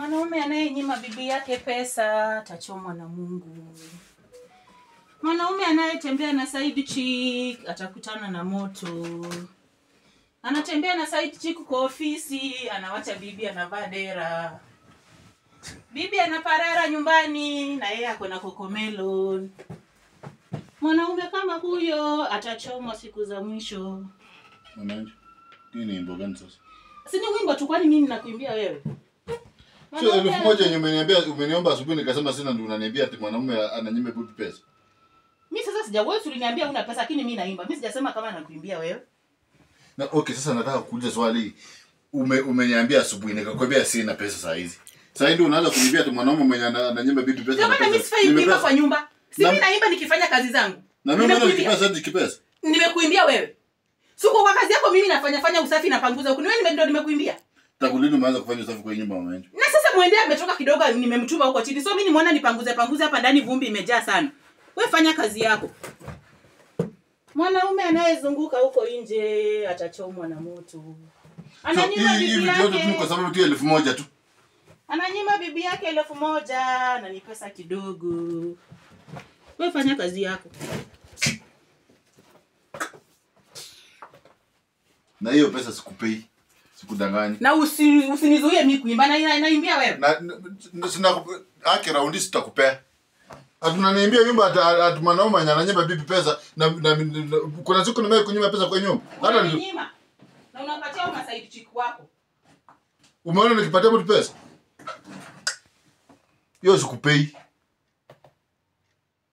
Mwanaume anayenyima bibi yake pesa atachomwa na Mungu. Mwanaume anayetembea na side chick atakutana na moto. Anatembea na side chick kwa ofisi, anawacha bibi anavaa dera. Bibi anaparara nyumbani na yeye ako na kokomelon. Mwanaume kama huyo atachomwa siku za mwisho. Mwanangu, hii ni wimbo gani sasa? Si ni wimbo tu, kwani mimi nakuimbia wewe? Sio 1000 yenye umeniambia, umeniomba asubuhi nikasema sina, ndio unaniambia ati mwanaume ananyima bibi pesa. Mimi sasa sijawewe, uliniambia una pesa lakini mimi naimba. Mimi sijasema kama nakuimbia wewe. Na okay, sasa nataka kuuliza swali. Umeniambia asubuhi nikakwambia sina pesa saa hizi. Sasa ndio unaanza kuniambia ati mwanaume mwenye ananyima bibi pesa. Kama mimi sifai kuimba kwa nyumba. Si mimi naimba nikifanya kazi zangu. Na mimi mbona nikipesa nikipesa? Nimekuimbia wewe. Sio kwa kazi yako mimi nafanya usafi na panguza huko. Ni wewe ndio nimekuimbia. Tangu lini umeanza kufanya usafi kwa nyumba mama yangu? Na sasa muendea ametoka kidogo nimemtuma huko chini. So mimi nimeona nipanguze panguze hapa ndani, vumbi imejaa sana. Wewe fanya kazi yako. Mwanaume anayezunguka huko nje atachomwa na moto. Ananyima bibi yake kwa sababu tu 1000 tu. Ananyima bibi yake 1000 na ni pesa kidogo. Wewe fanya kazi yako. Na hiyo pesa sikupei. Sikudanganyi. Na usinizuie mimi kuimba na naimbia wewe. Na sina haki raundi sitakupea. Atunaniambia nyumba ati mwanaume ananyima bibi pesa na kuna siku nimewahi kunyima pesa kwa nyumba. Hata ninyima. Na unapatia uma side chick wako. Umeona nikipatia mtu pesa? Hiyo sikupei.